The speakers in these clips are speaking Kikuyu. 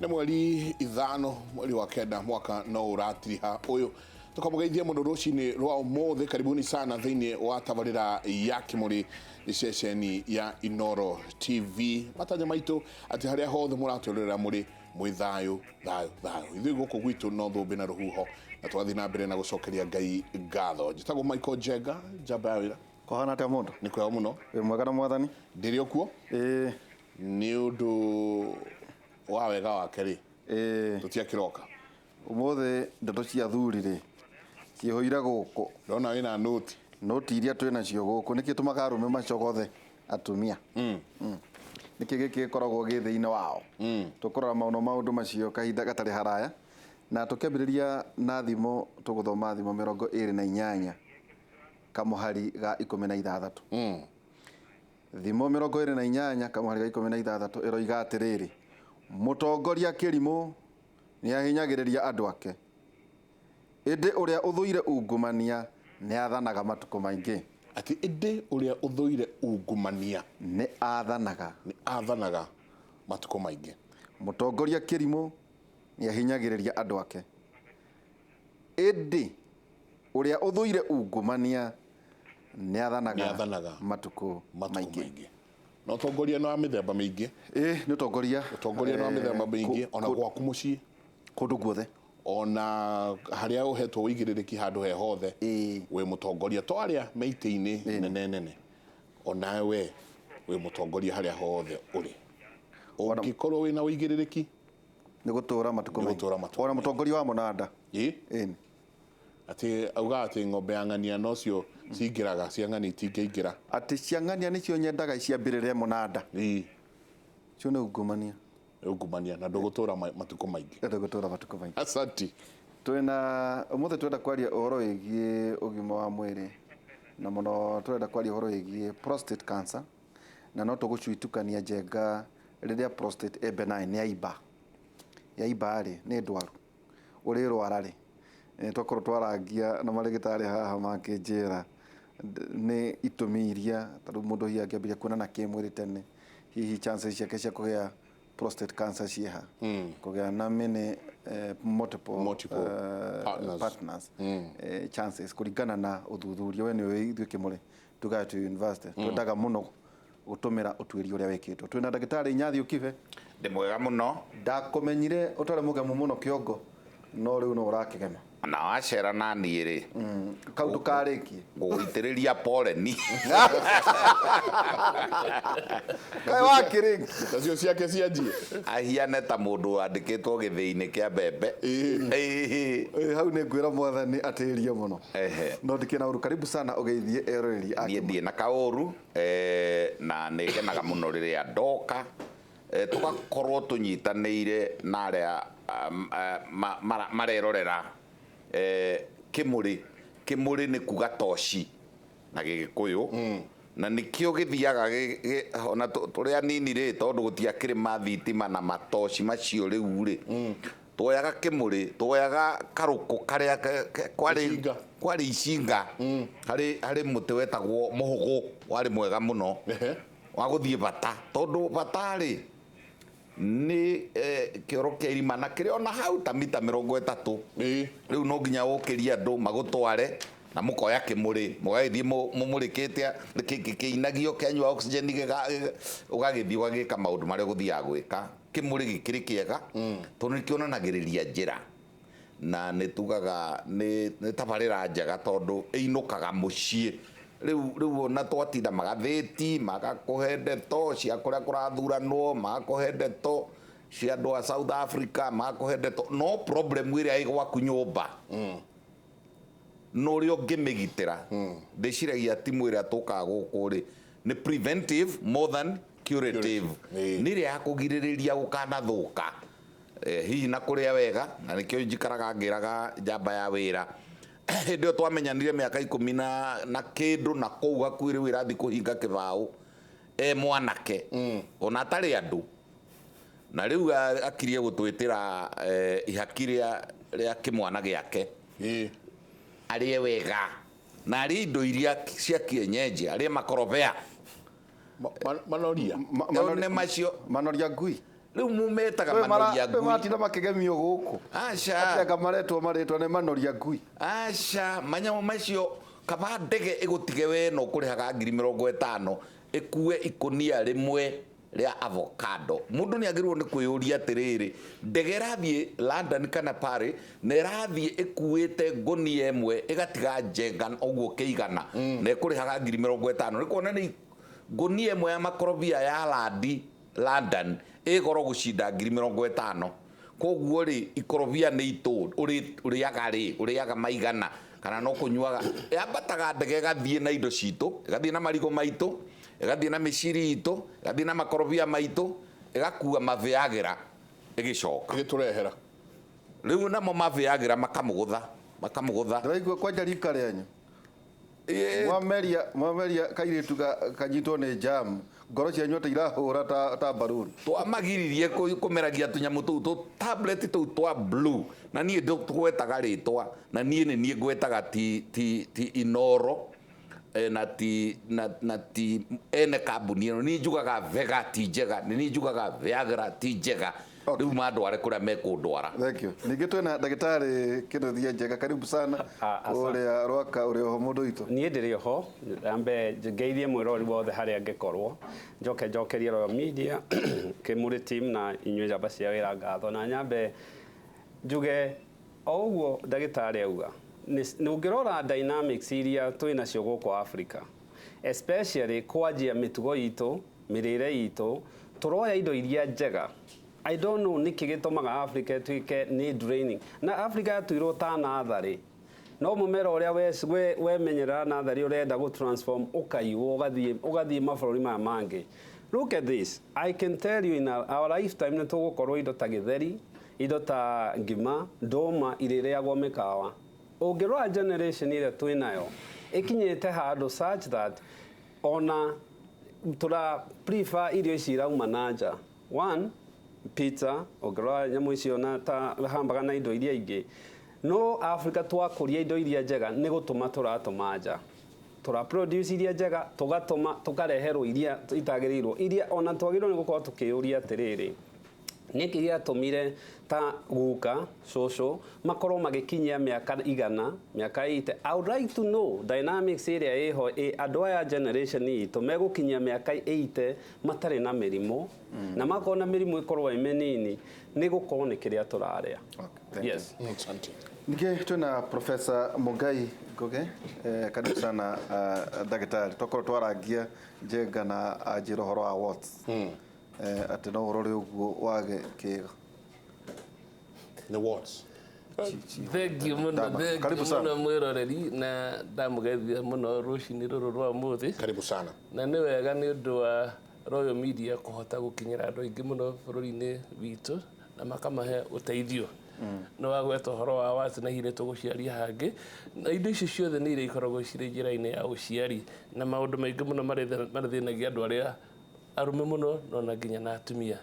Nĩ mweri 5 mweri wa 9 mwaka no ũratiriha ũyũ. Tũkamũgeithia mũno rũcinĩ rwa ũmũthĩ. Karibuni sana thĩinĩ wa tabarĩra ya Kĩmũrĩ ceceni ya Inoro TV. Matanya maitũ atĩ harĩa hothe mũratwĩrorera mũrĩ mwĩ thayũ thayũ thayũ. Ithuĩ gũkũ gwitũ no thũmbĩ na rũhuho na twathiĩ na mbere na gũcokeria Ngai ngatho. Njĩtagwo Michael Njenga, njamba ya wĩra. Kũhana atĩa mũndũ? Nĩ kwega mũno. Wĩ mwega na mwathani? Ndĩrĩ o kuo. Ĩĩ. Nĩ ũndũ wa wega wake rĩ, Ĩĩ. tũtiakĩroka. Ũmũthĩ ndeto cia athuri rĩ, ciihũire gũkũ. Ndona wĩna nũti. Nũti iria twĩ nacio gũkũ, nĩkĩ gĩtũmaga arũme macogothe atumia? Nĩkĩ gĩkĩ gĩkoragwo gĩ thĩinĩ wao? Tũkũrora mũno maũndũ macio kahinda gatarĩ haraya. Na tũkĩambĩrĩria na thimo, tũgũthoma thimo 28 kamũhari ga 16. Thimo 28 kamũhari ga 16 ĩroiga atĩrĩrĩ, Mũtongoria kĩrimũ nĩahinyagĩrĩria andũ ake, ĩndĩ ũrĩa ũthũire ungumania nĩathanaga matukũ maingĩ. Atĩ ĩndĩ ũrĩa ũthũire ungumania nĩathanaga nĩathanaga matukũ maingĩ. Mũtongoria kĩrimũ nĩahinyagĩrĩria andũ ake, ĩndĩ ũrĩa ũthũire ungumania nĩathanaga Nĩathanaga matukũ matukũ maingĩ. maingĩ. Na ũtongoria nĩ wa mĩthemba mĩingĩ. Ĩĩ, nĩ ũtongoria. Ũtongoria nĩ wa mĩthemba mĩingĩ, ona gwaku mũciĩ. Kũndũ guothe. Ona harĩa ũhetwo ũigĩrĩrĩki handũ he hothe. Wĩ mũtongoria. To arĩa me itĩ-inĩ nene nene. Ona we wĩ mũtongoria harĩa hothe ũrĩ. Ũngĩkorwo wĩna ũigĩrĩrĩki, Nĩ gũtũra matukũ Nĩ maingĩ. gũtũra matukũ Ona maingĩ. mũtongoria wa mũnanda. Ĩĩ. Ĩni. Atĩ augaga atĩ ng'ombe ya ng'ania nocio cingĩraga, cia ng'ania itingĩingĩra. Atĩ cia ng'ania nĩcio nyendaga ciambĩrĩre mũnanda. Ĩĩ. Ũcio nĩ ungumania. Nĩ ungumania na ndũgũtũra matukũ maingĩ. Ndũgũtũra matukũ maingĩ. Asanti. Twĩna ũmũthĩ twenda kwaria ũhoro wĩgiĩ ũgima wa mwĩrĩ na mũno tũrenda kwaria ũhoro wĩgiĩ prostate cancer na no tũgũcuitukania njenga rĩrĩa prostate ĩ benign yaimba. Yaimba rĩ nĩ ndwaru. Ũrĩrwara rĩ? Twakorwo twarangia na marĩgĩtarĩ haha makĩnjĩra nĩ itũmi iria ta rĩu mũndũ hihi angĩambĩrĩria kuonana kĩmwĩrĩ tene, hihi chances ciake cia kũgĩa prostate cancer ciĩha, kũgĩa na many multiple, Multiple partners. partners chances kũringana na ũthuthuria. We nĩũĩ ithuĩ kĩmũrĩ tugaga twĩ university twendaga mũno gũtũmĩra ũtuĩria ũrĩa wĩkĩtwo. Twĩna ndagĩtarĩ Inyathiũ Kibe. Ndĩ mwega mũno. Ndakũmenyire ũtarĩ mũgemu mũno kĩongo, no rĩu no ũrakĩgema. Na wacera na niĩ rĩ. Kau ndũkarĩkie. Ngũgũitĩrĩria poleni. Kaĩ wakĩrĩkia. Nacio ciake cianjie. Ahiane ta mũndũ wandĩkĩtwo gĩthĩi-inĩ kĩa mbembe. Ĩĩ hau nĩ ngwĩra mwathani atĩrie mũno. Ehe. No ndikĩrĩ na ũru. Karibu sana ũgeithie eroreri a Niĩ ndirĩ na kaũru. Eh, na nĩ ngenaga mũno rĩrĩa ndoka eh, tũgakorwo tũnyitanĩire na arĩa um, eh, ma- mara- marerorera eh, kĩmũrĩ kĩmũrĩ nĩ kuga toci na gĩgĩkũyũ na nĩkĩo gĩthiaga gĩ- gĩ- ona tũ- tũrĩ anini rĩ tondũ gũtiakĩrĩ mathitima na matoci macio rĩu rĩ Tuoyaga kĩmũrĩ, tuoyaga karũkũ karĩa kwarĩ Icinga. kwarĩ icinga harĩ harĩ mũtĩ wetagwo mũhũgũ warĩ mwega mũno Ehe. wa gũthiĩ bata tondũ bata rĩ nĩ eh, kĩoro kĩa irima na kĩrĩ ona hau ta mita 30. Ĩĩ. Rĩu no nginya ũkĩrie andũ magũtware na mũkoya kĩmũrĩ mũgagĩthiĩ mũmũrĩkĩte kĩinagio kĩanyua oxygen ũgagĩthiĩ ũgagĩka maũndũ marĩa ũgũthiaga gwĩka. Kĩmũrĩ gĩkĩrĩ kĩega tondũ nĩ kĩonanagĩrĩria njĩra na nĩ tugaga nĩ nĩ tabarĩra njega tondũ ĩinũkaga mũciĩ. Rĩu rĩu ona twatinda magathĩti magakũhe ndeto cia kũrĩa kũrathuranwo, magakũhe ndeto cia andũ a South Africa, magakũhe ndeto no problem ĩrĩa ĩ gwaku nyũmba na ũrĩa ũngĩmĩgitĩra. Ndĩciragia timu ĩrĩa tũkaga gũkũ rĩ nĩ preventive more than curative. Ĩĩ. Nĩ ĩrĩa ya kũgirĩrĩria gũkanathũka. Eh, hihi na kũrĩa wega na nĩkĩo njikaraga ngĩraga njamba ya wĩra hĩndĩ ĩyo twamenyanire mĩaka ikũmi na, na kĩndũ na kũu hakuhĩ rĩu ĩrathiĩ kũhinga kĩbaũ e mwanake ona atarĩ andũ na rĩu akirie gũtwĩtĩra eh, ihaki rĩa rĩa kĩmwana gĩake Ĩĩ. arĩe wega na arĩe indo iria cia kienyeji arĩe makorobea Manoria. Nĩ macio Manoria ngui. Rĩu mumetaga manoria ngui. Matinda makĩgemio gũkũ. Aca. Atĩ anga maretwo marĩtwa nĩ manoria ngui. Aca, manyamũ macio kaba ndege ĩgũtige we no kũrĩhaga 50,000 ĩkue ikũnia rĩmwe rĩa avocado. Mũndũ nĩ agĩrĩirwo nĩ kwĩyũria atĩrĩrĩ, ndege ĩrathiĩ London kana Paris na ĩrathiĩ ĩkuĩte ngũnia ĩmwe ĩgatiga njenga ũguo kĩigana na ĩkũrĩhaga 50,000. Nĩ kuona nĩ ngũnia ĩmwe ya makorobia ya landi London ĩ goro gũcinda 50,000. Koguo rĩ, ikorobia nĩ itũ ũrĩaga rĩ, ũrĩaga maigana kana no kũnyuaga. Yambataga ndege ĩgathiĩ na indo citũ, ĩgathiĩ na marigũ maitũ, ĩgathiĩ na mĩciri itũ, ĩgathiĩ na makorobia maitũ, ĩgakua maviagra ĩgĩcoka. Ĩgĩtũrehera. Rĩu namo maviagra makamũgũtha, makamũgũtha. Ndĩraigua kwanja rika rĩanyu. Mwameria kairĩtu kanyitwo nĩ jam, ngoro cianyu atĩ irahũra ta balloon. Twamagiririe kũmeragia tũnyamũ tũu, tũ tablet tũu twa blue, na niĩ ndũgwetaga rĩtwa, na niĩ nĩ niĩ ngwetaga ti Inoro, na ti, na ti ene kambuni ĩno. Niĩ njugaga Vega ti njega, nĩ niĩ njugaga Viagra ti njega. Rĩu mandware kũrĩa mekũndwara. Thank you. Ningĩ twĩna ndagĩtarĩ Kĩnuthia Njega, karibu sana. Ũrĩa Rwaka ũrĩ oho mũndũ witũ. Niĩ ndĩrĩ oho, ambe ngeithie mwĩrori wothe harĩa angĩkorwo, njoke njokerie Royal Media, Kĩmũrĩ team na inyuĩ njamba cia wĩra ngatho, na nyambe njuge o ũguo ndagĩtarĩ auga, ũngĩrora dynamics iria twĩ nacio gũkũ Africa, especially kwanjia mĩtugo itũ, mĩrĩre itũ, tũroya indo iria njega. I don't know nĩkĩ gĩtũmaga Africa ĩtuĩke nĩ draining. Na Africa yatuirwo ta natharĩ. No mũmera ũrĩa wemenyerera natharĩ ũrenda gũ transform ũkaiywo ũgathiĩ mabũrũri maya mangĩ. Look at this. I can tell you in our lifetime nĩ tũgũkorwo indo ta gĩtheri, indo ta ngima, ndũma irĩrĩagwo mĩkawa. Ũngĩrora generation ĩrĩa twĩ nayo, ĩkinyĩte handũ such that ona tũra prefer irio ici irauma na nja. One, pizza, ũngĩrora nyamũ icio na ta hamburger na indo iria ingĩ. No Africa twakũria indo iria njega nĩ gũtũma tũratũma nja. Tũra produce iria njega, tũgatũma, tũkareherwo iria itagĩrĩirwo. Iria ona twagĩrĩirwo nĩ gũkorwo tũkĩyũria atĩrĩrĩ, nĩkĩ gĩatũmire ta guka, cũcũ, makorwo magĩkinyia mĩaka igana, mĩaka 80. I would like to know dynamics ĩrĩa ĩho, andũ aya generation itũ megũkinyia mĩaka 80 matarĩ na mĩrimũ, na makorwo na mĩrimũ ĩkorwo ĩ mĩnini, nĩ gũkorwo nĩ kĩrĩa tũrarĩa. Okay, thank you. Yes. Asante. Ningĩ twĩna Professor Mũngai Ngũgĩ, karibu sana, ndagĩtarĩ. Twakorwo twarangia Njenga na anjĩra ũhoro wa warts. Atĩ no ũrore ũguo wage kĩga. The warts. Thank you mũno, Dama. thank you Karibu sana. mũno mwĩroreri, na ndamũgeithia mũno rũcinĩ rũrũ rwa ũmũthĩ. Karibu sana. Na nĩ wega nĩ ũndũ wa Royal Media kũhota gũkinyĩra andũ aingĩ mũno bũrũri-inĩ witũ na makamahe ũteithio. Nĩ wagweta ũhoro wa warts na hihi nĩ tũgũciaria hangĩ. Na indo icio ciothe nĩ iria ikoragwo cirĩ njĩra-inĩ ya ũciari na maũndũ maingĩ mũno marĩthĩnagia andũ arĩa arũme mũno no na nginya na atumia.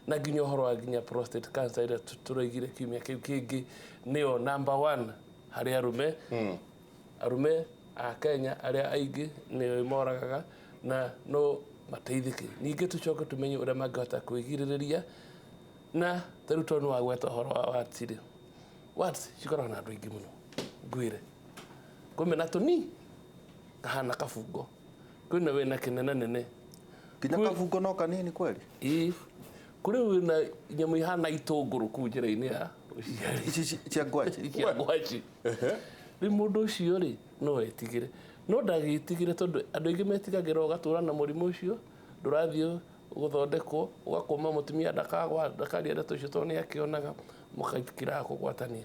Na nginya ũhoro wa nginya prostate cancer ĩrĩa tũroigire kiumia kĩu kĩngĩ nĩyo number 1 harĩ arũme. Arũme a Kenya arĩa aingĩ nĩo moragaga na no mateithĩke. Ningĩ tũcoke tũmenye ũrĩa mangĩhota kwĩgirĩrĩria na ta rĩu tondũ nĩwagweta ũhoro wa warts rĩ, warts cikoragwo na andũ aingĩ mũno ngwĩre. Kwĩ mena tũni kahana kabungo, kwĩna wĩna kĩnenanene. Nginya kabungo no kanini kweli? Ĩĩ. Kũrĩ wĩna nyamũ ihana itũngũrũ kũu njĩra-inĩ ya ũciari. Ici cia ngwacĩ? Cia ngwacĩ. Rĩu mũndũ ũcio rĩ, no etigĩre. No ndagĩtigĩre tondũ andũ aingĩ metigagĩra ũgatũra na mũrimũ ũcio, ndũrathiĩ gũthondekwo, ũgakũma mũtumia ndakagwa, ndakaria ndeto icio tondũ nĩakĩonaga, mũgakiraga kũgwatania.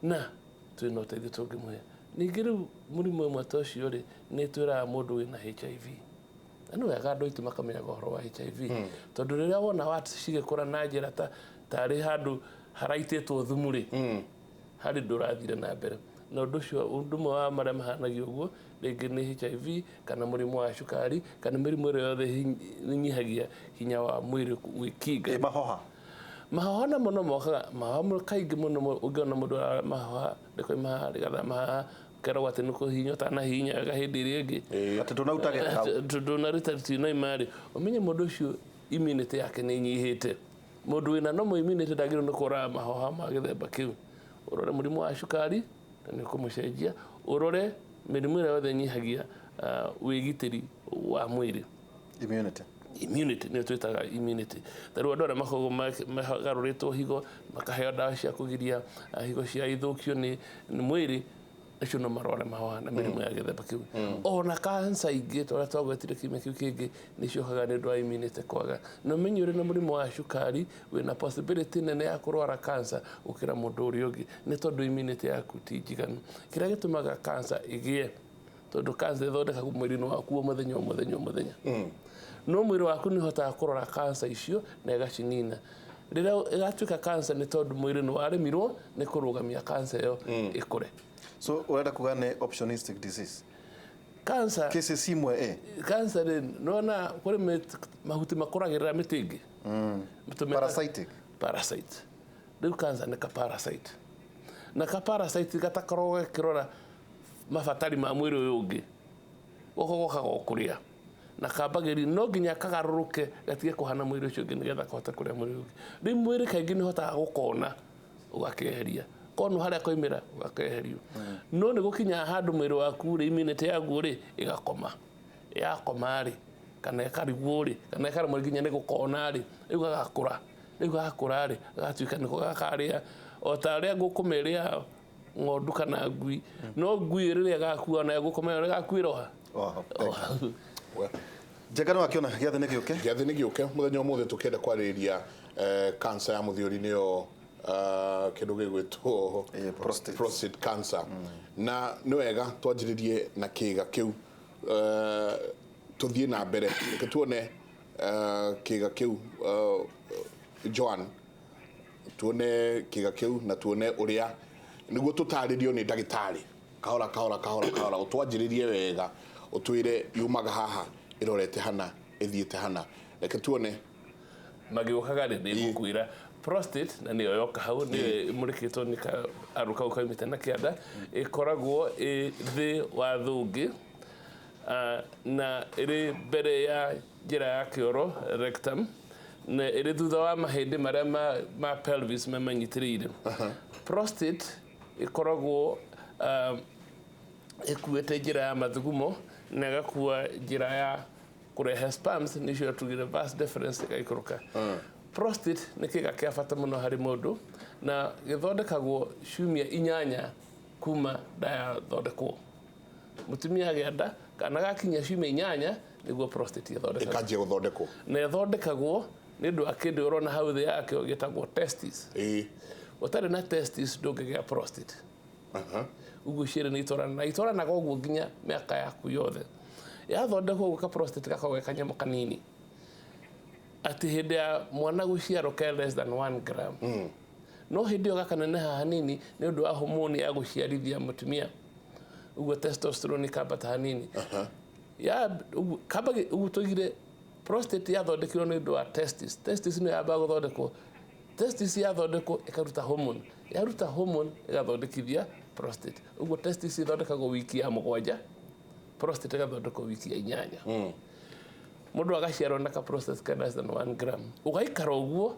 Na twĩna ũteithio tũngĩmũhe. Ningĩ rĩu mũrimũ ũmwe ta ũcio rĩ, nĩ twĩraga mũndũ wĩna HIV. Na nĩ wega andũ aitũ makamenyaga ũhoro wa HIV. Tondũ rĩrĩa wona warts cigĩkũra na njĩra tarĩ handũ haraitĩtwo thumu rĩ, harĩ ndũrathire na mbere. Na ũndũ ũcio, ũndũ ũmwe wa marĩa mahanagio ũguo, rĩngĩ nĩ HIV, kana mũrimũ wa cukari, kana mĩrimũ ĩrĩa yothe ĩnyihagia hinya wa mwĩrĩ gwĩkinga. Ĩ, mahoha. Mahoha namo no mokaga, mahoha mũno kaingĩ mũno ũngĩona mũndũ ara mahoha, rĩkoima haha, rĩgatha mahaha, ũkeragwo atĩ nĩ kũhihinya ũtanahihinya wega hĩndĩ ĩrĩa ĩngĩ. Atĩ ndũnaruta gĩkau. Ndũnaruta tinaima rĩ, ũmenye mũndũ ũcio immunity yake nĩ ĩnyihĩte. Mũndũ wĩna normal immunity ndagĩrĩirwo nĩ kũrwara mahoha ma gĩthemba kĩu. Ũrore mũrimũ wa cukari na nĩ ũkũmũcenjia, ũrore mĩrimũ ĩrĩa yothe ĩnyihagia wĩgitĩri wa mwĩrĩ. Immunity. Immunity nĩyo twĩtaga immunity. Ta rĩu andũ arĩa makoragwo magarũrĩtwo higo makaheo ndawa cia kũgiria higo cia ithũkio nĩ mwĩrĩ, acio no marware mahoha na mĩrimũ ya gĩthemba kĩu. Ona cancer ingĩ ta ũrĩa twagwetire kiumia kĩu kĩngĩ nĩ ciũkaga nĩ ũndũ wa immunity kwaga. Na ũmenye ũrĩ na mũrimũ wa cukari wĩna possibility nene ya kũrwara cancer gũkĩra mũndũ ũrĩa ũngĩ, nĩ tondũ immunity yaku ti njiganu. Kĩrĩa gĩtũmaga cancer ĩgĩe, tondũ cancer ĩthondekagwo mwĩrĩ-inĩ waku o mũthenya o mũthenya o mũthenya. No mwĩrĩ waku nĩ ũhotaga kũrora cancer icio na ĩgacinina. Rĩrĩa ĩgatuĩka cancer nĩ tondũ mwĩrĩ nĩ waremirwo nĩ kũrũgamia cancer ĩyo ĩkũre. So ũrenda kuga nĩ opportunistic disease. Cancer Cases imwe ĩ. Cancer rĩ, nĩwona kũrĩ mahuti makũragĩrĩra mĩtĩ ĩngĩ. Parasitic. Parasite. Rĩu cancer nĩ ka parasite. Na ka parasite gatakoragwo gakĩrora mabatari ma mwĩrĩ ũyũ ũngĩ. Goko gokaga o kũrĩa. Na kambagĩrĩria no nginya kagarũrũke gatige kũhana mwĩrĩ ũcio ũngĩ nĩgetha kahote kũrĩa mwĩrĩ ũyũ ũngĩ. Rĩu mwĩrĩ kaingĩ nĩ ũhotaga gũkona ũgakeheria. Konwo harĩa koimĩra ũgakeherio. No nĩ gũkinyaga handũ mwĩrĩ waku rĩ, immunity yaguo rĩ, ĩgakoma. Yakoma rĩ, kana ĩkarigwo rĩ, kana ĩkaremwo nginya nĩ gũkona rĩ, rĩu gagakũra. Rĩu gakũra rĩ, gagatuĩka nĩko gakarĩa. O ta ũrĩa ngũkũma ĩrĩaga ng'ondu kana ngui. No ngui rĩrĩa ĩgakua nayo ngũkũma ĩyo ĩgakuĩra o ha? O hau. Njenga nĩ wakĩona gĩathĩ nĩ gĩũke? Gĩathĩ nĩ gĩũke. Mũthenya ũmũthĩ tũkĩenda kwarĩrĩria cancer ya mũthiori nĩyo kĩndũ gĩgwĩtwo prostate. Prostate cancer. Na nĩ wega twanjĩrĩrie na kĩga kĩu, tũthiĩ na mbere. Reke tuone kĩga kĩu, Joan, tuone kĩga kĩu na tuone ũrĩa nĩguo tũtarĩrio nĩ ndagĩtarĩ. Kahora kahora kahora kahora ũtwanjĩrĩrie wega, ũtwĩre yumaga haha ĩrorete hana, ĩthiĩte hana. Reke tuone. Magĩũkaga rĩ, nĩ ngũkwĩra prostate na nĩyo yoka hau, nĩyo ĩmũrĩkĩtwo nĩ arũ kau kaumĩte na kĩanda, ĩkoragwo ĩ thĩ wa thũngĩ, na ĩrĩ mbere ya njĩra ya kĩoro rectum, na ĩrĩ thutha wa mahĩndĩ marĩa ma pelvis mamanyitĩrĩire. Prostate ĩkoragwo ĩkuĩte njĩra ya mathugumo na ĩgakua njĩra ya kũrehe sperms, nĩcio tugire vas deferens ĩgaikũrũka. Prostate nĩ kĩga kĩa bata mũno harĩ mũndũ na gĩthondekagwo ciumia 8 kuma nda yathondekwo. Mũtumia agĩa nda kana gakinya ciumia 8 nĩguo prostate ĩthondekagwo. Ĩkanjia gũthondekwo. Na ĩthondekagwo nĩ ũndũ wa kĩndũ ũrona hau thĩ yakĩo gĩtagwo testis. Ũtarĩ na testis ndũngĩgĩa prostate. Ũguo cierĩ nĩ itwaranaga, na itwaranaga ũguo nginya mĩaka yaku yothe. Yathondekwo ũguo ka prostate gakoragwo ge kanyamũ kanini. Atĩ hĩndĩ ya mwana gũciarwo ke less than 1 gram. No hĩndĩ ĩyo gakaneneha hanini nĩ ũndũ wa homoni ya gũciarithia mũtumia. Ũguo testosterone ikambata hanini. Ya, ũguo, kamba ũguo tũigire prostate yathondekirwo nĩ ũndũ wa testis. Testis nĩyo yambaga gũthondekwo. Testis yathondekwo ĩkaruta hormone. Yaruta hormone ĩgathondekithia prostate. Ũguo testis ĩthondekagwo wiki ya 7, prostate ĩgathondekwo wiki ya 8. Mũndũ agaciarwo na ka prostate ka less than 1 gram. Ũgaikara ũguo,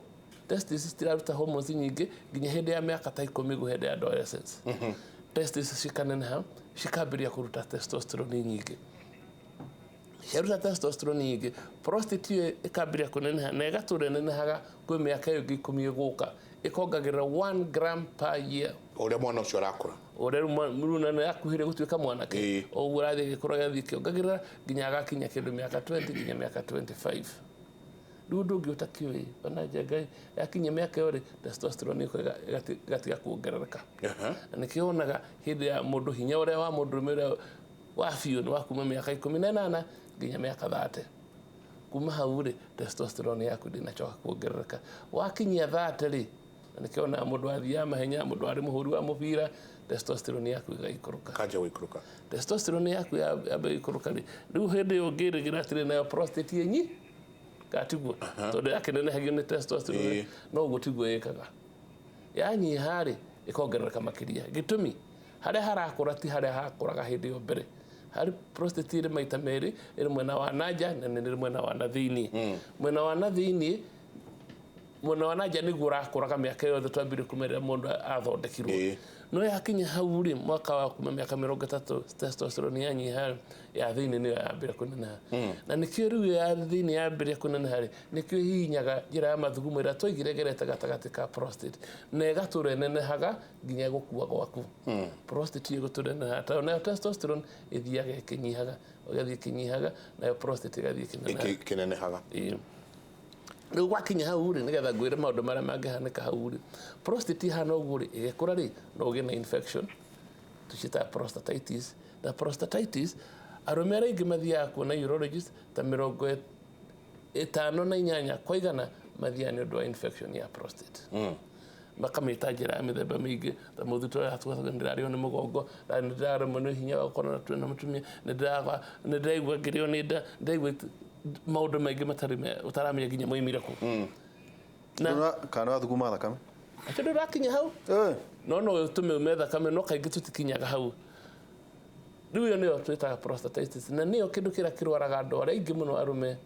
testis citiraruta hormones nyingĩ nginya hĩndĩ ya mĩaka ta 10 ũguo hĩndĩ ya adolescence. Testis cikaneneha, cikambĩrĩria kũruta testosterone nyingĩ. Ciaruta testosterone nyingĩ, prostate ĩyo ĩkambĩrĩria kũneneha na ĩgatũra ĩnenehaga kwĩ mĩaka ĩyo ĩngĩ 10 ĩgũka. Ĩkongagĩrĩra 1 gram per year. Ũrĩa mwana ũcio arakũra. Ũrĩa rĩu na nĩ akuhĩrĩria gũtuĩka mwanake. Ũguo ũrathiĩ agĩkũra agathiĩ akĩongagĩrĩra nginya agakinya kĩndũ mĩaka 20 nginya mĩaka 25. Rĩu ũndũ ũngĩ ũtakĩũĩ, ona njenga yakinya mĩaka ĩyo rĩ, testosterone ĩgatiga kuongerereka. Na nĩkĩo wonaga hĩndĩ ya mũndũ hinya ũrĩa wa mũndũrũme ũrĩa wa biũ nĩ wa kuma mĩaka 18 nginya mĩaka 30. Kuma hau rĩ, testosterone yaku ndĩnacoka kuongerereka. Wakinyia 30 rĩ, na nĩkĩo wonaga mũndũ athiaga mahenya, mũndũ arĩ mũhũri wa mũbira, testosterone yaku ĩgaikũrũka. Kanjia gũikũrũka. Testosterone yaku yamba gũikũrũka rĩ, rĩu hĩndĩ ĩyo ũngĩrĩgĩra atĩrĩ nayo prostate ĩnyi, gatiguo. Tondũ yakĩnenehagio nĩ testosterone, no ũguo tiguo ĩkaga. Yanyiha rĩ, ĩkongerereka makĩria. Gĩtũmi, harĩa harakũra ti harĩa hakũraga hĩndĩ ĩyo mbere. Harĩ prostate ĩrĩ maita merĩ, ĩrĩ mwena wa na nja na ĩrĩ mwena wa na thĩiniĩ. Mwena wa na thĩiniĩ Mwena wa nanja nĩguo ũrakũraga mĩaka yothe twambire kumerera mũndũ athondekirwo. No yakinya hau rĩ, mwaka wa kuma mĩaka 30 testosterone yanyiha, ya thĩinĩ nĩyo yambĩrĩria kũneneha. Na nĩkĩo rĩu ya thĩinĩ yambĩrĩria kũneneha rĩ, nĩkĩo ĩhihinyaga njĩra ya mathugumo ĩrĩa twaigire ĩgerete gatagatĩ ka prostate, na ĩgatũra ĩnenehaga nginya gũkua gwaku. Prostate ĩyo ĩgũtũra ĩnenehaga tondũ nayo testosterone ĩthiaga ĩkĩnyihaga, ĩgathiĩ ĩkĩnyihaga, nayo prostate ĩgathiĩ ĩkĩnenehaga. Ĩkĩnenehaga. Ĩĩ. Rĩu gwakinya hau rĩ, nĩgetha ngwĩre maũndũ marĩa mangĩhanĩka hau rĩ, prostate ihana ũguo rĩ, ĩgĩkũra rĩ, no ũgĩe na infection tũciĩtaga prostatitis. Na prostatitis, arũme arĩa aingĩ mathiaga kuona urologist ta 58 kwa 100 mathiaga nĩ ũndũ wa infection ya prostate. Makamĩta njĩra ya mĩthemba mĩingĩ, ta mũthutũ ũrĩa ndĩrarĩo nĩ mũgongo, na nĩ ndĩraremwo nĩ hinya wa gũkorwo na mũtumia, nĩ ndĩraigua ngĩrĩo nĩ nda, ndĩraigua maũndũ maingĩ matarĩ ũtaramenya nginya moimire kũ. Na kana wathuguma thakame. Acio ndũrakinya hau. No no ũtũme ume thakame, no kaingĩ tũtikinyaga hau. Rĩu ĩyo nĩyo twĩtaga prostatitis, na nĩyo kĩndũ kĩrĩa kĩrwaraga andũ arĩa aingĩ mũno arũme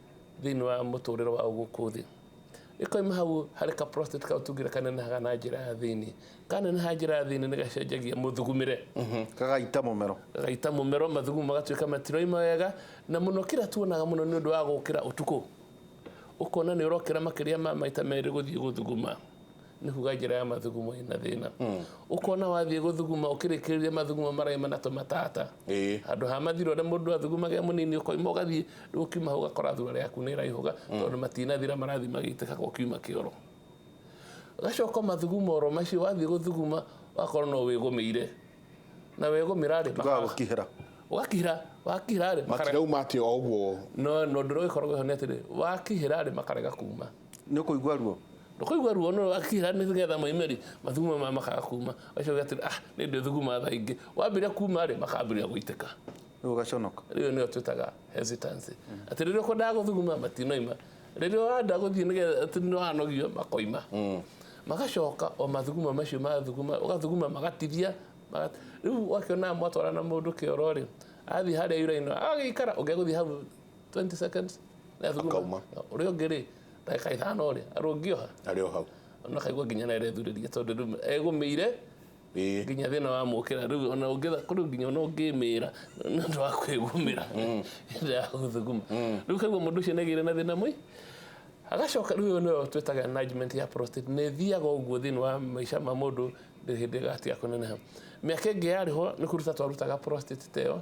thĩinĩ wa mũtũrĩre wao gũkũ thĩ. Ĩkoima hau harĩ ka prostate kau tugire kanenehaga na njĩra ya thĩinĩ. Kaneneha njĩra ya thĩinĩ nĩ gacenjagia mũthugumĩre. Kagaita mũmero. Gagaita mũmero, mathugumo magatuĩka matiroima wega. Na mũno kĩrĩa tuonaga mũno nĩ ũndũ wa gũkĩra ũtukũ, ũkona nĩ ũrokĩra makĩria ma maita merĩ gũthiĩ gũthuguma, nĩ kuga njĩra ya mathugumo ĩna thĩna. Ũkona wathiĩ gũthuguma, ũkĩrĩkĩrĩria mathugumo maraima na tũmatata. Handũ ha mathira ũrĩa mũndũ athugumaga mũnini, ũkoima ũgathiĩ, rĩu ũkiuma hau ũgakora thura rĩaku nĩ ĩraihũga, tondũ matinathira, marathiĩ magĩitĩkaga ũkiuma kĩoro. Gacoka mathugumo oro macio, wathiĩ gũthuguma wakorwo no wĩgũmĩire, na wĩgũmĩra rĩ, Tugagũkihĩra. Ũgakihĩra, wakihĩra rĩ, Matirauma atĩ o ũguo. No ũndũ ũrĩa ũgĩkoragwo ho nĩ atĩrĩ, wakihĩra rĩ, makarega kuma. Nĩ ũkũigua ruo. Ndũkũigua ruo, no wakihĩra nĩgetha moime rĩ, mathugumo maya makaga kuma. Ũgacoka atĩrĩ, ah, nĩ ndĩthuguma thaa ingĩ. Wambĩrĩria kuma rĩ, makambĩrĩria gũitĩka. Rĩu ũgaconoka. Rĩu nĩyo twĩtaga hesitancy, atĩ rĩrĩa ũkwendaga gũthuguma matinoima, rĩrĩa ũrenda gũthiĩ nĩgetha atĩ nĩ wanogio, makoima. Magacoka o mathuguma macio mathuguma, ũgathuguma magatithia. Rĩu wakĩona mwatwarana mũndũ kĩoro rĩ, athiĩ harĩa uraino agĩikara, ũngĩgũthiĩ hau 20 seconds nĩ athuguma. Akauma. Ũrĩa ũngĩ rĩ, ndagĩka 5 rĩ, arũngĩoha. Arĩ o hau. Ona kaigua nginya na erethurĩria, tondũ rĩu egũmĩire nginya thĩna wa mũkĩra. Rĩu ona ũngĩtha kũrĩ nginya ona ũngĩmĩra nĩ ũndũ wa kwĩgũmĩra hĩndĩ ya gũthuguma. Rĩu kaigua mũndũ ũcio nĩagĩire na thĩna mũi agacoka. Rĩu ĩyo nĩyo twĩtaga enlargement ya prostate, na ĩthiaga ũguo thĩinĩ wa maica ma mũndũ, ndĩrĩ hĩndĩ ĩgatiga kũneneha. Mĩaka ĩngĩ yarĩ ho nĩ kũruta twarutaga prostate ta ĩyo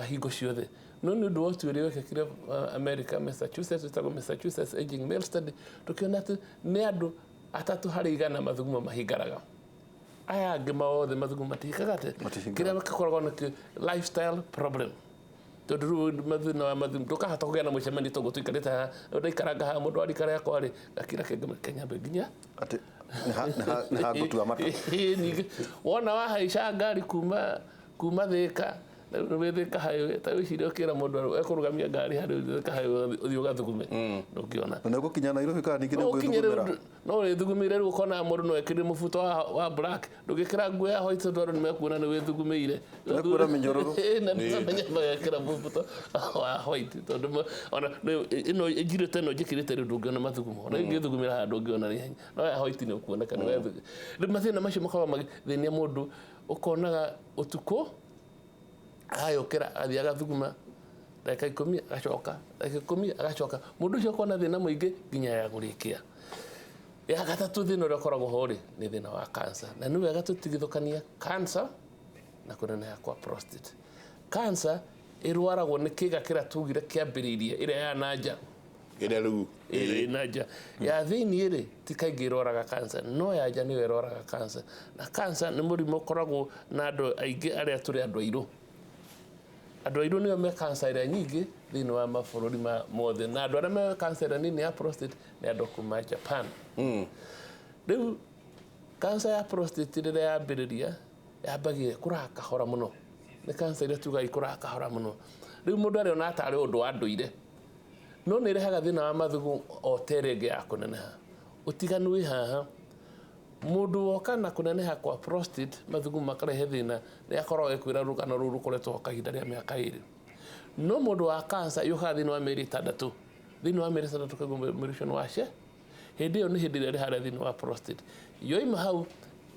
hingo ciothe, no nĩ ũndũ wa ũtuĩria wekĩkire America, Massachusetts, wĩtagwo Massachusetts Aging Male Study, tũkĩona atĩ nĩ andũ 3 harĩ 100 mathugumo mahingaraga, aya angĩ mothe mathugumo matihikaga atĩ. Matihingaraga. Kĩrĩa gĩkoragwo nĩkĩo lifestyle problem, tondũ rĩu mathĩna wa mathugumo ndũkahota kũgĩa na mũcemanio toguo tũikarĩte haha. Rĩu ndaikaranga haha, mũndũ wa rika rĩakwa rĩ, gakira kĩngĩ kenyambe nginya atĩ nĩ ha ngũtua mata. Ĩĩ, ningĩ wona wahaica ngari kuma Thĩka, na rĩu wĩ Thĩka highway, ta wĩcirie ũkĩra mũndũ ekũrũgamia ngari harĩa Thĩka highway ũthiĩ ũgathugume, ndũngĩona. Na nĩ ũgũkinya Nairobi kana ningĩ nĩ No ũkinye rĩu ũgwĩthugumĩra? No wĩthugumĩire. Rĩu ũkona mũndũ no ekĩre mũbuto wa black, ndũngĩkĩra nguo ya white tondũ andũ nĩmekuona nĩ wĩthugumĩire. Nĩmekuona mĩnyororo. Ĩĩ, na nĩmamenya magekĩra mũbuto wa white, tondũ ona ĩno njirĩte, ĩno njĩkĩrĩte rĩu, ndũngĩona mathugumo. Ona ingĩthugumĩra haha ndũngĩona nĩ ihenya, no ya white nĩ ũkuoneka nĩ wethugu. Rĩu mathĩna macio makoragwo magĩthĩnia mũndũ, ũkonaga ũtukũ agayũkĩra agathiĩ agathuguma ndagĩka 10, agacoka ndagĩka 10, agacoka. Mũndũ ũcio ũkona thĩna mũingĩ nginya ya kũrĩkia. Ya gatatũ, thĩna ũrĩa ũkoragwo ho rĩ, nĩ thĩna wa cancer. Na nĩ wega tũtigithũkania cancer na kũneneha kwa prostate. Cancer ĩrwaragwo nĩ kĩga kĩrĩa tugire kĩambĩrĩirie, ĩrĩa ya nanja. Ĩrĩa rĩu Ĩrĩa ĩna nja ya thĩiniĩ rĩ, ti kaingĩ ĩrwaraga cancer, no ya nja nĩyo ĩrwaraga cancer. Na cancer nĩ mũrimũ ũkoragwo na andũ aingĩ arĩa tũrĩ andũ airũ. Andũ airũ nĩo me cancer ĩrĩa nyingĩ thĩinĩ wa mabũrũri ma mothe, na andũ arĩa me cancer ĩrĩa nini ya prostate nĩ andũ kuma Japan. Rĩu cancer ya prostate rĩrĩa yambĩrĩria, yambagia ĩkũraga kahora mũno. Nĩ cancer ĩrĩa tugaga ikũraga kahora mũno. Rĩu mũndũ arĩona tarĩ ũndũ wa ndũire, no nĩ ĩrehaga thĩna wa mathugu o ta ĩrĩa ĩngĩ ya kũneneha. Ũtiganu wĩ haha, mũndũ woka na kũneneha kwa prostate, mathugumo makarehe thĩna, nĩ akoragwo ekwĩra rũgano rũu rũkoretwo ho kahinda rĩa mĩaka 2. No mũndũ wa cancer yũkaga thĩinĩ wa mĩeri 6. Thĩinĩ wa mĩeri 6 kaigua mwĩrĩ ũcio nĩ wace. Hĩndĩ ĩyo nĩ hĩndĩ ĩrĩa ĩrĩ harĩa thĩinĩ wa prostate. Yoima hau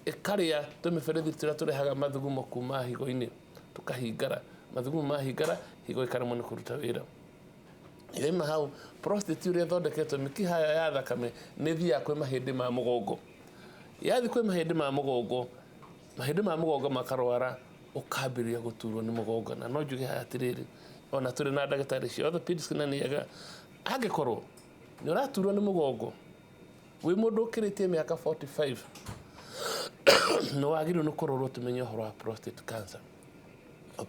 ĩkarĩa tũmĩberethi tũrĩa tũrehaga mathugumo kuma higo-inĩ, tũkahingara. Mathugumo mahingara, higo ĩkaremwo nĩ kũruta wĩra. Yoima hau, prostate ũrĩa ĩthondeketwo, mĩkiha yayo ya thakame nĩ ĩthiaga kwĩ mahĩndĩ ma mũgongo. Yathiĩ kwĩ mahĩndĩ ma mũgongo, mahĩndĩ ma mũgongo makarwara, ũkambĩrĩria gũturwo nĩ mũgongo. Na no njuge haha atĩrĩrĩ, ona tũrĩ na ndagĩtarĩ cia orthopedics na nĩ ega, angĩkorwo nĩ ũraturwo nĩ mũgongo wĩ mũndũ ũkĩrĩtie mĩaka 45, nĩ wagĩrĩirwo nĩ kũrorwo tũmenye ũhoro wa prostate cancer.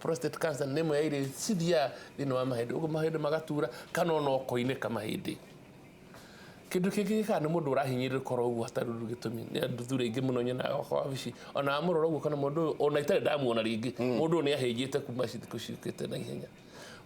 Prostate cancer nĩ ĩmwe ya iria cithiaga thĩinĩ wa mahĩndĩ, ũguo mahĩndĩ magatura kana ona ũkoinĩka mahĩndĩ. Kĩndũ kĩngĩ gĩkaga nĩ mũndũ ũrahinyĩrĩrĩka oro ũguo hatarĩ ũndũ gĩtũmi. Nĩ athuri aingĩ mũno nyonaga gwa wabici, ona wamũrora ũguo kana mũndũ ũyũ ona itarĩ ndamuona rĩngĩ, mũndũ ũyũ nĩ ahĩnjĩte kuma thikũ ciũkĩte na ihenya.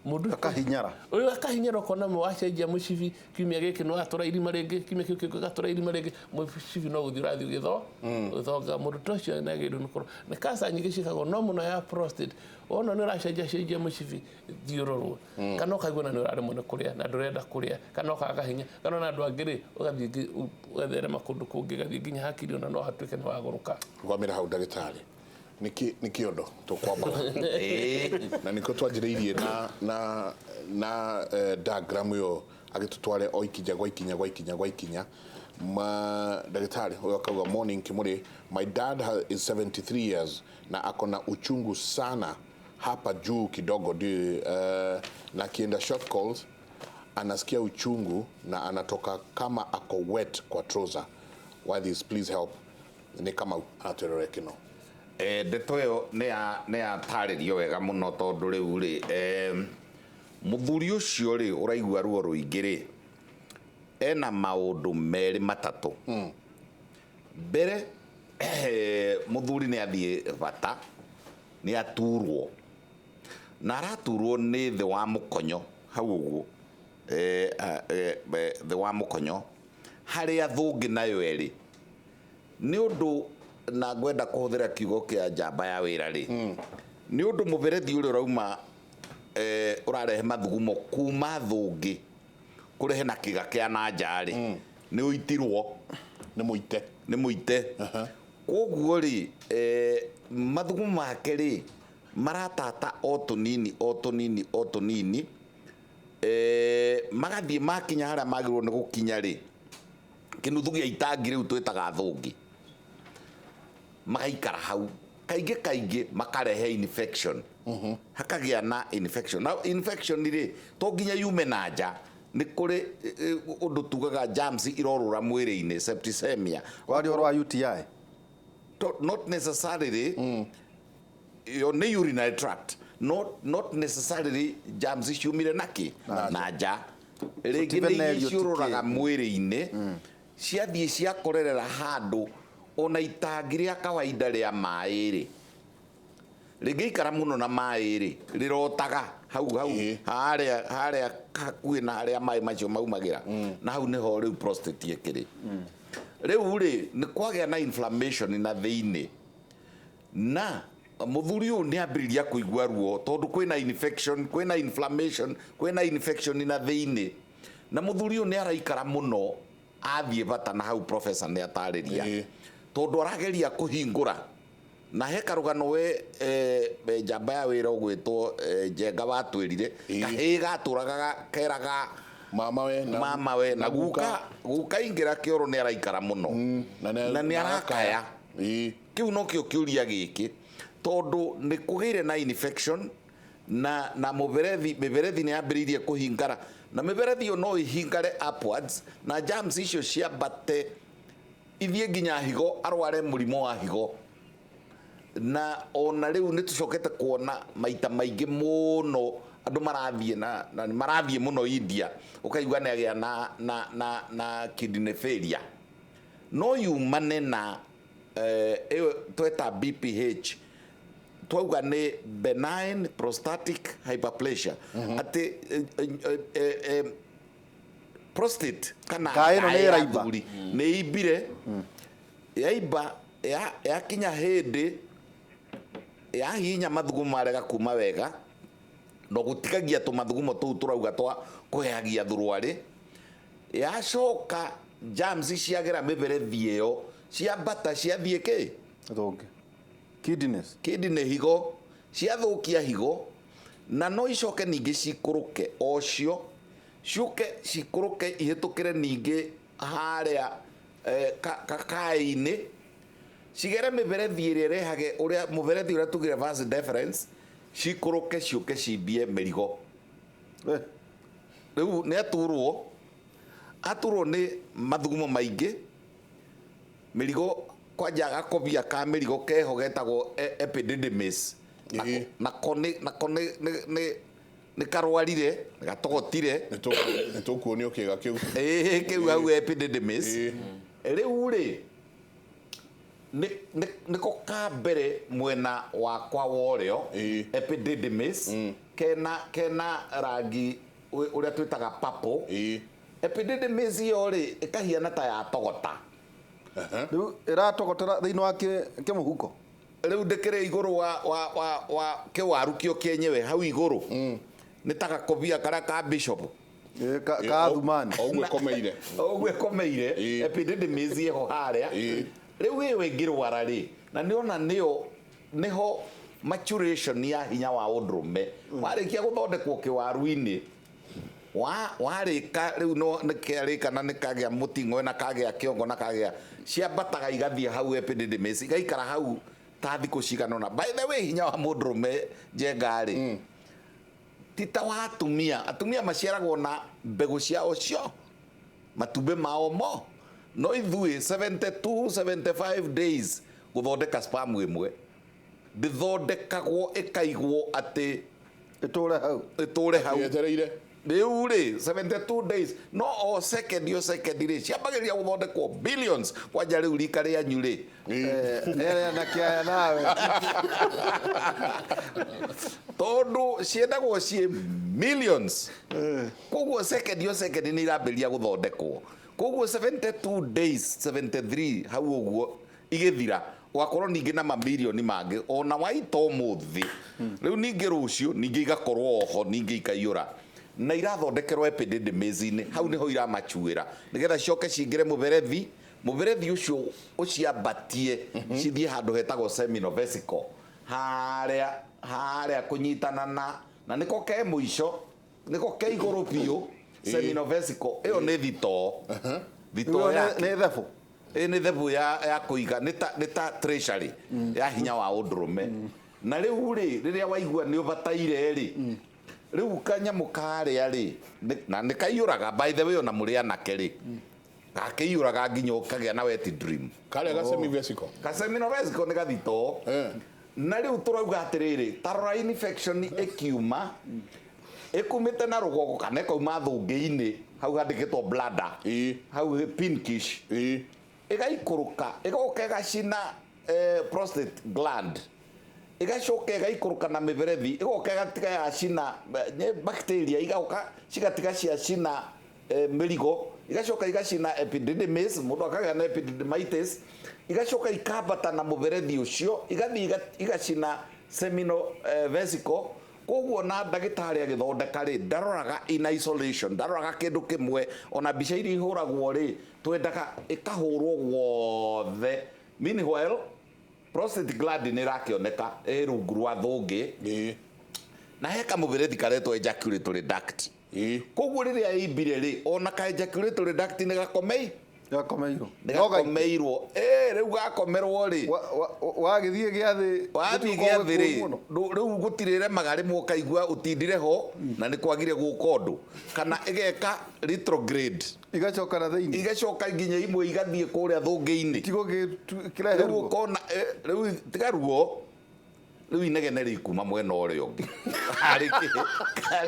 Mũndũ Akahinyara. Ũyũ akahinyara, ũkona wacenjia mũcibi, kiumia gĩkĩ nĩ watũra irima rĩngĩ, kiumia kĩu kĩngĩ ũgatũra irima rĩngĩ, mũcibi no gũthiĩ ũrathiĩ ũgĩthonga. Mũndũ ta ũcio nĩ agĩrĩirwo nĩ kũrora. Nĩ cancer nyingĩ ciĩkagwo, no mũno ya prostate. Wona nĩ ũracenjia cenjia mũcibi, thiĩ ũrorwo. Kana ũkaigua na nĩ ũraremwo nĩ kũrĩa na ndũrenda kũrĩa, kana ũkaga hinya, kana ona andũ angĩ rĩ, ũgathiĩ ũgatherema kũndũ kũngĩ, ũgathiĩ nginya hakiri, ona no hatuĩke nĩ wagũrũka. Gwamĩra hau ndagĩtarĩ, nĩ kĩondo tũkwambaga na nĩkĩo twanjĩrĩirie na diagram ĩyo, agĩtũtware o ikinya gwa ikinya gwa ikinya gwa ikinya. Ma ndagĩtarĩ ũyũ akauga, "Morning Kimuri, my dad is 73 years na akona uchungu sana hapa juu kidogo di, na akienda short calls anasikia uchungu na anatoka kama ako wet kwa trouser. Why this? Please help." Nĩ kama anatwĩrore kĩno. Ndeto ĩyo nĩ yatarĩrio wega mũno, tondũ rĩu rĩ, mũthuri ũcio rĩ ũraigua ruo rũingĩ rĩ, ena maũndũ merĩ matatũ. Mbere, mũthuri nĩ athiĩ bata, nĩ aturwo, na araturwo nĩ thĩ wa mũkonyo hau ũguo, thĩ wa mũkonyo harĩa thũngĩ nayo ĩrĩ. Nĩ ũndũ na ngwenda kũhũthĩra kiugo kĩa njamba ya wĩra rĩ, nĩ ũndũ mũberethi ũrĩa ũrauma, ũrarehe mathugumo kuma thũngĩ kũrehe na kĩga kĩa na nja rĩ, nĩ ũitirwo. Nĩ mũite. Nĩ mũite. Koguo rĩ, mathugumo make rĩ maratata o tũnini o tũnini o tũnini, magathiĩ makinya harĩa magĩrĩirwo nĩ gũkinya rĩ, kĩnuthu gĩa itangi rĩu twĩtaga thũngĩ, magaikara hau. Kaingĩ kaingĩ makarehe infection, hakagĩa na infection. Na infection rĩ, to nginya yume na nja. Nĩ kũrĩ ũndũ tugaga germs irorũra mwĩrĩ-inĩ, septicemia. Waria ũhoro wa UTI? Not necessarily yo nĩ urinary tract, not necessarily germs ciumire naki na nja. Rĩngĩ ti nĩ iria venereal, ti ciũrũraga kĩ. Mwĩrĩ-inĩ, ciathiĩ ciakorerera handũ, ona itangi rĩa kawaida rĩa maĩ rĩ, rĩngĩikara mũno na maĩ rĩ, rĩrotaga hau hau harĩa harĩa hakuhĩ na harĩa maĩ macio maumagĩra, na hau nĩho rĩu prostate ĩkĩrĩ. Rĩu rĩ, nĩ kwagĩa na inflammation na thĩinĩ, na mũthuri ũyũ nĩ ambĩrĩria kũigua ruo tondũ kwĩna infection, kwĩna inflammation, kwĩna infection na thĩinĩ, na mũthuri ũyũ nĩ araikara mũno athiĩ bata. Na hau professor nĩ atarĩria, tondũ arageria kũhingũra. Na he karũgano we, njamba ya wĩra ũgwĩtwo, Njenga watwĩrire, kahĩĩ gatũraga keraga mama we na mama we na guka. Guka ingĩra kĩoro nĩ araikara mũno na na nĩ arakaya. Kĩu nokĩo kĩũria gĩkĩ, tondũ nĩ kũgĩire na infection na mũberethi, mĩberethi nĩ yambĩrĩirie kũhingara, na mĩberethi ĩyo no ĩhingare upwards na germs icio ciambate ithiĩ nginya higo, arware mũrimũ wa higo. Na ona rĩu nĩ tũcokete kuona maita maingĩ mũno andũ marathiĩ na nĩ marathiĩ mũno India, ũkaigua nĩ agĩa na kidney failure. No yumane na ĩyo tweta BPH, twauga nĩ benign prostatic hyperplasia, atĩ prostate kana Ngaĩ ĩno nĩ ngaĩ ya ĩraimba. Thuri nĩ imbire, yaimba, yakinya hĩndĩ yahihinya mathugumo marega kuma wega, no gũtigagia tũmathugumo tũu tũrauga twa kũhehagia thurwarĩ, yacoka Germs ciagera mĩberethi ĩyo, ciambata ciathiĩ kĩ? Thũngĩ. Kidneys. Kidney, higo, ciathũkia higo, na no icoke ningĩ cikũrũke ocio, ciũke cikũrũke ihĩtũkĩre ningĩ harĩa kakaĩ-inĩ, cigere mĩberethi ĩrĩa ĩrehage ũrĩa mũberethi ũrĩa tugire vas deferens, cikũrũke ciũke cimbie mĩrigo. Rĩu nĩ aturwo, aturwo nĩ mathugumo maingĩ, mĩrigo kwanja gakobia ka mĩrigo keho getagwo epididymis. Nako nĩ karwarire, gatogotire. Nĩ tũkuonio kĩga kĩu. Ĩĩ, kĩu hau epididymis. Rĩu rĩ nĩko ka mbere mwena wakwa wa ũrĩo. Epididymis kena rangi ũrĩa twĩtaga purple. Epididymis ĩyo rĩ ĩkahiana ta yatogota. Rĩu ĩratogotera thĩinĩ wa kĩmũhuko. Rĩu ndĩkĩrĩ igũrũ wa kĩwaru kĩo kĩenyewe hau igũrũ. Nĩ ta gakobia karĩa ka bishop. Ka Athumani. Ũguo ĩkomeire. Ũguo ĩkomeire. Epididymis ĩho harĩa. Rĩu ĩyo ĩngĩrwara rĩ, na nĩona nĩyo nĩho maturation ya hinya wa ũndũrũme. Warĩkia gũthondekwo kĩwaru-inĩ, warĩka rĩu no nĩkĩarĩka na nĩkagĩa mũting'oe na kagĩa kĩongo na kagĩa, ciambataga igathiĩ hau epididymis, igaikara hau ta thikũ cigana ũna. By the way, hinya wa mũndũrũme Njenga rĩ, ti ta wa atumia. Atumia maciaragwo na mbegũ ciao cio, matumbĩ mao mo, no ithuĩ 72 75 days gũthondeka sperm ĩmwe. Ndĩthondekagwo ĩkaigwo atĩ ĩtũre hau. Ĩtũre hau. Yetereire. Rĩu rĩ 72 days, no o second o second rĩ ciambagĩrĩria gũthondekwo billions. Kwanja rĩu rika rĩanyu rĩ, Nĩarĩa na kĩaya nawe. Tondũ ciendagwo ciĩ millions. Koguo second o second nĩ irambĩrĩria gũthondekwo. Koguo 72 days, 73 hau ũguo igĩthira, ũgakorwo ningĩ na mamirioni mangĩ ona waita ũmũthĩ. Rĩu ningĩ rũciũ ningĩ igakorwo oho, ningĩ ikaiyũra na irathondekerwo epididymis-inĩ. Hau nĩho iramacuĩra nĩgetha cicoke cingĩre mũberethi, mũberethi ũcio ũciambatie cithiĩ handũ hetagwo seminal vesicle, harĩa harĩa kũnyitana na nĩko ke mũico, nĩko ke igũrũ biũ. Seminal vesicle ĩyo nĩ thitoo, thitoo Nĩ thebũ. Ĩ nĩ thebũ ya kũiga, nĩ ta treasury ya hinya wa ũndũrũme. Na rĩu rĩ, rĩrĩa waigua nĩ ũbataire rĩ, rĩu kanyamũ karĩa rĩ, na nĩ kaiyũraga, by the way, ona mũrĩ anake rĩ, gakĩiyũraga nginya ũkagĩa na wet dream. Karĩa ga semivesicle. Ka seminal vesicle nĩ gathitoo. Na rĩu tũrauga atĩrĩrĩ, ta rora infection ĩkiuma ĩkumĩte na rũgongo kana ĩkauma thũngĩ-inĩ hau handĩkĩtwo bladder, hau pinkish, ĩgaikũrũka ĩgoka ĩgacina prostate gland, ĩgacoka ĩgaikũrũka na mĩberethi, ĩgoka ĩgatiga yacina nĩ bacteria, igoka cigatiga ciacina mĩrigo, igacoka igacina epididymis, mũndũ akagĩa na epididymitis, igacoka ikambata na mũberethi ũcio igathiĩ igacina seminal vesicle. Koguo na ndagĩtarĩ agĩthondeka rĩ, ndaroraga in isolation, ndaroraga kĩndũ kĩmwe. Ona mbica iria ihũragwo rĩ, twendaga ĩkahũrwo guothe. Meanwhile, prostate gland nĩ ĩrakĩoneka ĩ rungu rwa thũngĩ na he kamũberethi karetwo ejaculatory duct. Koguo rĩrĩa ĩimbire rĩ, ona ka ejaculatory duct nĩ gakomei. Gakomeirwo. Nĩ gakomeirwo. Rĩu gakomerwo rĩ, Wagĩthiĩ gĩathĩ. Wathiĩ gĩathĩ rĩ, rĩu gũtirĩ remaga rĩmwe ũkaigua ũtindire ho na nĩ kwagire gũka ũndũ, kana ĩgeka retrograde. Igacoka na thĩinĩ. Igacoka nginya imwe igathiĩ kũrĩa thũngĩ-inĩ. Tigo kĩrehe Rĩu ruo. Ũkona rĩu tiga ruo, rĩu inegene rĩkuma mwena ũrĩa ũngĩ, harĩ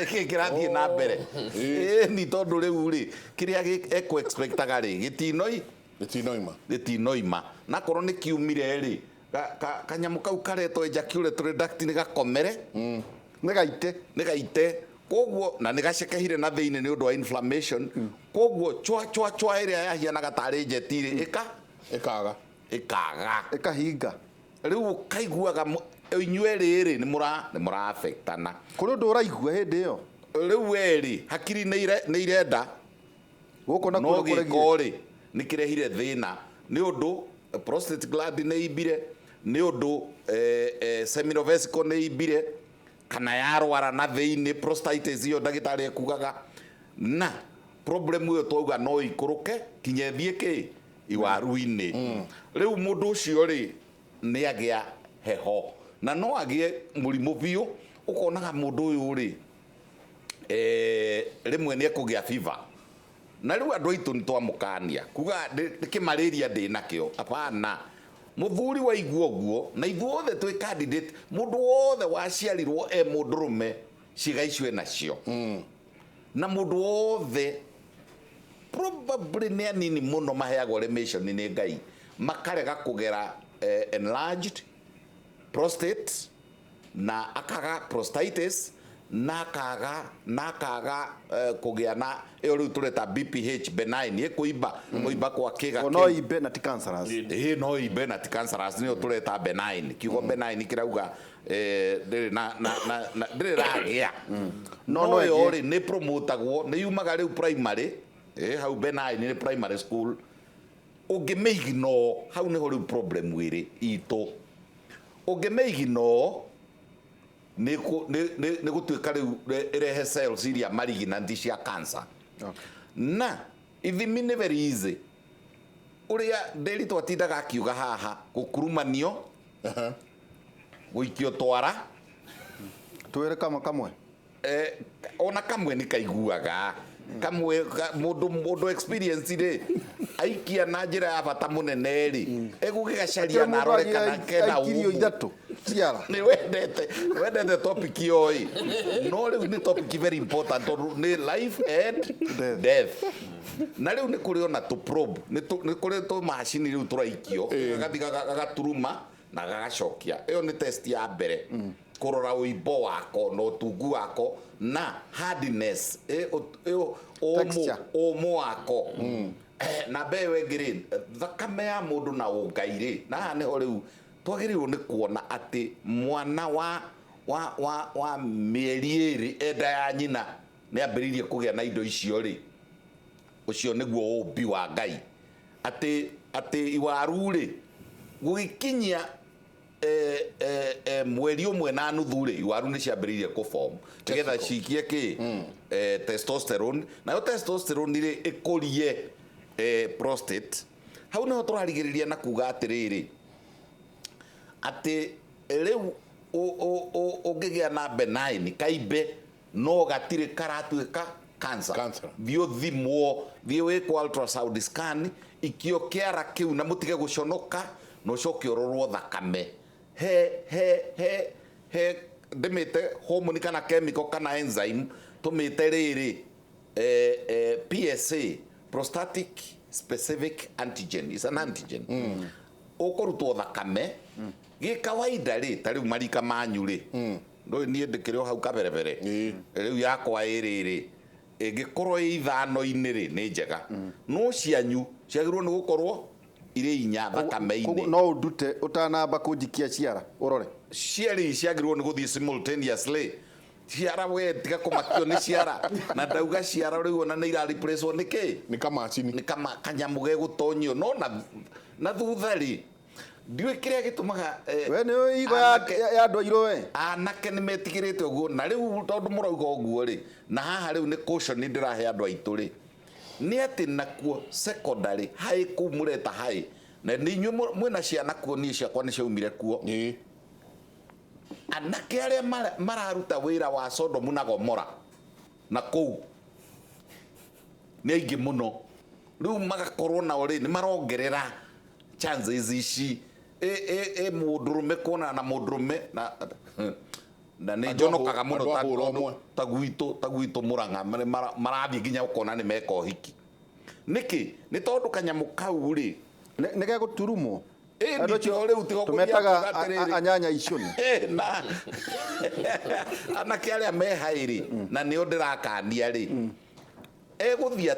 kĩ kĩrathiĩ na mbere? Ĩĩ, ni tondũ rĩu rĩ, kĩrĩa ekũ expectaga rĩ, gĩtinoi. Gĩtinoima. Gĩtinoima, na korwo nĩ kiumire rĩ, kanyamũ kau karetwo ejaculatory duct nĩ gakomere. Nĩ gaite. Nĩ gaite, koguo na nĩ gacekehire na thĩinĩ nĩ ũndũ wa inflammation. Koguo chwa chwa chwa ĩrĩa yahianaga tarĩ njeti rĩ, ĩka Ĩkaga. Ĩkaga. Ĩkahinga. Rĩu ũkaiguaga inyuĩ rĩrĩ nĩ mũra affectana. Kũrĩ ũndũ ũraigua hĩndĩ ĩyo. Rĩu werĩ hakiri nĩ irenda gũkũ na no kũrĩa kũregie. Gĩko rĩ, Nĩ kĩrehire thĩna nĩ ũndũ prostate gland nĩ imbire, nĩ ũndũ seminal vesicle nĩ imbire kana yarwara na thĩinĩ, prostatitis ĩyo ndagĩtarĩ ekugaga. Na problem ĩyo twauga no ikũrũke kinya ĩthiĩ kĩ iwaru-inĩ. Rĩu mũndũ ũcio rĩ nĩ agĩa heho na no agĩe mũrimũ biũ. Ũkonaga mũndũ ũyũ rĩ rĩmwe nĩ ekũgĩa fever, na rĩu andũ aitũ nĩ twamũkania kuga kĩmalaria ndĩ nakĩo. Hapana, mũthuri waigua ũguo, na ithuothe twĩ candidate. Mũndũ wothe waciarirwo e mũndũrũme ciĩga icio enacio, na mũndũ wothe probably nĩ anini mũno maheagwo remission nĩ Ngai makarega kũgera enlarged prostate na akaga prostatitis na akaga kũgĩa na ĩyo rĩu tũreta BPH benign, ĩkũimba kũimba kwa kĩga. O no imbe na ti cancerous. Ĩĩ, no imbe na ti cancerous, nĩyo tũreta benign. Kiugo benign kĩrauga ndĩrĩ na ndĩrĩ ragĩa. No no no yo ĩgĩe. Rĩ nĩ promotagwo, nĩ yumaga rĩu primary, hau benign nĩ primary school. Ũngĩmĩignore, hau nĩho rĩu problem ĩrĩ itũ. Ũngĩmĩignore nĩ gũtuĩka rĩu ĩrehe cells iria malignant cia cancer. Na ithimi nĩ very easy, ũrĩa ndĩri twatindaga akiuga haha, gũkurumanio, gũikio twara. Twĩre kamwe kamwe. Ona kamwe nĩ kaiguaga kamwe mũndũ experience rĩ aikia na njĩra ya bata mũnene rĩ, egũgĩgacaria na arore kana kena Aikirio ũmũ. Ithatũ ciara. Nĩ wendete topic ĩyo ĩ, no rĩu nĩ topic very important tondũ nĩ life and death. Death. Na rĩu nĩ kũrĩ ona tũ probe, nĩ kũrĩ tũ macini rĩu tũraikio gagathi gagaturuma na gagacokia. Ĩyo nĩ test ya mbere kũrora ũimbo wako na ũtungu wako na hardness, ĩyo ũmũ. Texture. Ũmũ wako. Na mbere ĩyo ĩngĩ rĩ, thakame ya mũndũ na ũngai rĩ, na haha nĩho rĩu twagĩrĩirwo nĩ kuona atĩ mwana wa mĩeri 2 enda ya nyina nĩ ambĩrĩirie kũgĩa na indo icio rĩ, ũcio nĩguo ũmbi wa Ngai, atĩ iwaru rĩ gũgĩkinyia mweri 1.5 rĩ, iwaru nĩ ciambĩrĩirie kũform nĩgetha ciikie kĩ testosterone. Nayo testosterone rĩ ĩkũrie prostate. Hau nĩho tũrarigĩrĩria na kuga atĩrĩrĩ, atĩ rĩu ũngĩgĩa na benign kaimbe no gatirĩ karatuĩka cancer. Cancer. Thiĩ ũthimwo, thiĩ wĩkwo ultrasound scan, ikio kĩara kĩu na mũtige gũconoka, na ũcoke ũrorwo thakame he ndĩmĩte hormone kana chemical kana enzyme tũmĩte rĩrĩ PSA, prostatic specific antigen, is an antigen. Ũkũrutwo thakame gĩkawaida rĩ, ta rĩu marika manyu rĩ, ndũĩ niĩ ndĩkĩrĩ o hau kaberebere. Rĩu yakwa ĩrĩ rĩ, ĩngĩkorwo ĩ 5-inĩ rĩ, nĩ njega, no cianyu ciagĩrĩirwo nĩ gũkorwo irĩ 4 Koguo thakame-inĩ. No ũndute ũtanamba kũnjikia ciara ũrore. Cierĩ ciagĩrĩirwo nĩ gũthiĩ simultaneously. Ciara we tiga kũmakio nĩ ciara, na ndauga ciara rĩu ona nĩ ira replace nĩ kĩ. Nĩ kamacini. Nĩ kama kanyamũ gegũtonyio no na thutha rĩ, ndiũĩ kĩrĩa gĩtũmaga We nĩ ũĩ igo ya ya andũ airũ we. Anake nĩ metigĩrĩte ũguo, na rĩu tondũ mũrauga ũguo rĩ, na haha rĩu nĩ caution ndĩrahe andũ aitũ rĩ, nĩ atĩ nakuo secondary high kũu mũreta high, na nĩ inyuĩ mwĩna ciana kuo, niĩ ciakwa nĩ ciaumire kuo. Anake arĩa mararuta wĩra wa Sodomu na Gomora na kũu nĩ aingĩ mũno. Rĩu magakorwo nao rĩ nĩ marongerera chances ici ĩ mũndũrũme kuonana na mũndũrũme na nĩ Andũ njonokaga mũno. Andũ a hũra ũmwe. Ta gwitũ Mũrang'a marathiĩ nginya ũkona nĩ meka ũhiki. Nĩkĩ? Nĩ tondũ kanyamũ kau rĩ Nĩ gegũturumwo. Ĩ, Andũ nĩ acio rĩu tiga kũthiĩ tũmetaga kuuga atĩrĩrĩ. anyanya icũni. Na anake arĩa me hai rĩ, na nĩo ndĩrakania rĩ, egũthiĩ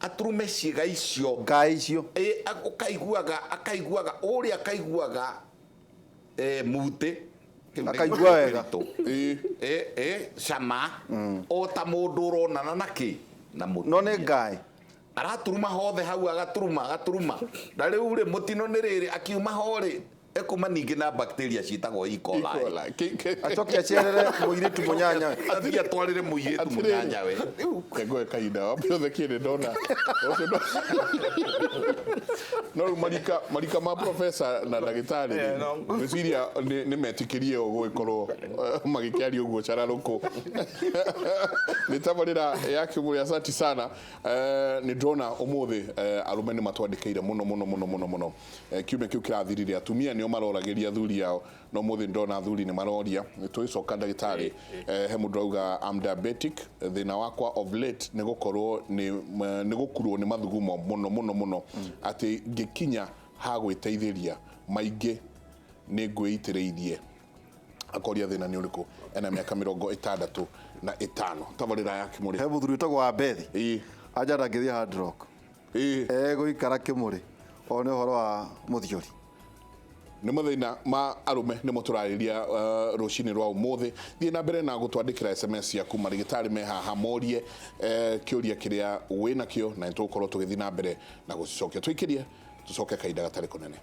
aturume ciĩga icio. Ngai icio. Ĩ, ũkaiguaga akaiguaga ũrĩa akaiguaga mutĩ. Kĩu nĩ Akaigua wega. kĩritũ. Ĩ cama o ta mũndũ ũronana na kĩ na No nĩ mũtumia. ngai. Araturuma hothe hau, agaturuma agaturuma, na rĩu rĩ, mũtino nĩ rĩrĩ, akiuma ho rĩ, ekuma ningĩ na bacteria ciĩtagwo E. coli. E. coli. Acoke acerere mũirĩtu mũnyanyawe. Athiĩ atwarĩre mũirĩtu mũnyanyawe. Kengoe kahinda wambe kĩrĩ ndona ũcio no rĩu marika marika ma professor na ndagĩtarĩ Yeah, no. ngwĩciria nĩ metĩkĩrie ũgũgĩkorwo magĩkĩaria ũguo cararũkũ. Nĩ tabarĩra ya Kĩmũrĩ. Asanti sana. Nĩ ndĩrona ũmũthĩ arũme nĩ matwandĩkĩire mũno mũno mũno mũno mũno. Kiumia kĩu kĩrathirire atumia nĩo maroragĩria athuri ao, no ũmũthĩ ndĩrona athuri nĩ maroria. Nĩ tũgĩcoka ndagĩtarĩ, he mũndũ auga, "I'm diabetic. Thĩna wakwa of late nĩ gũkorwo nĩ gũkurwo nĩ mathugumo mũno mũno mũno, atĩ ngĩkinya ha gwĩteithĩria maingĩ nĩ ngwĩitĩrĩirie." Akoria thĩna nĩ ũrĩkũ, ena mĩaka 65. Tabarĩra ya Kĩmũrĩ. He mũthuri wĩtagwo wa Bethi. Anja ndangĩthiĩ Hard Rock. Egũikara Kĩmũrĩ o nĩ ũhoro wa mũthiori. Nĩ mathĩna ma arũme nĩmo tũrarĩria rũcinĩ rwa ũmũthĩ. Thiĩ na mbere na gũtwandĩkĩra SMS ciaku, marĩgĩtarĩ me haha morie kĩũria kĩrĩa wĩ nakĩo, na nĩ tũgũkorwo tũgĩthiĩ na mbere na gũcicokia. Tũikĩrie, tũcoke kahinda gatarĩ kũnene.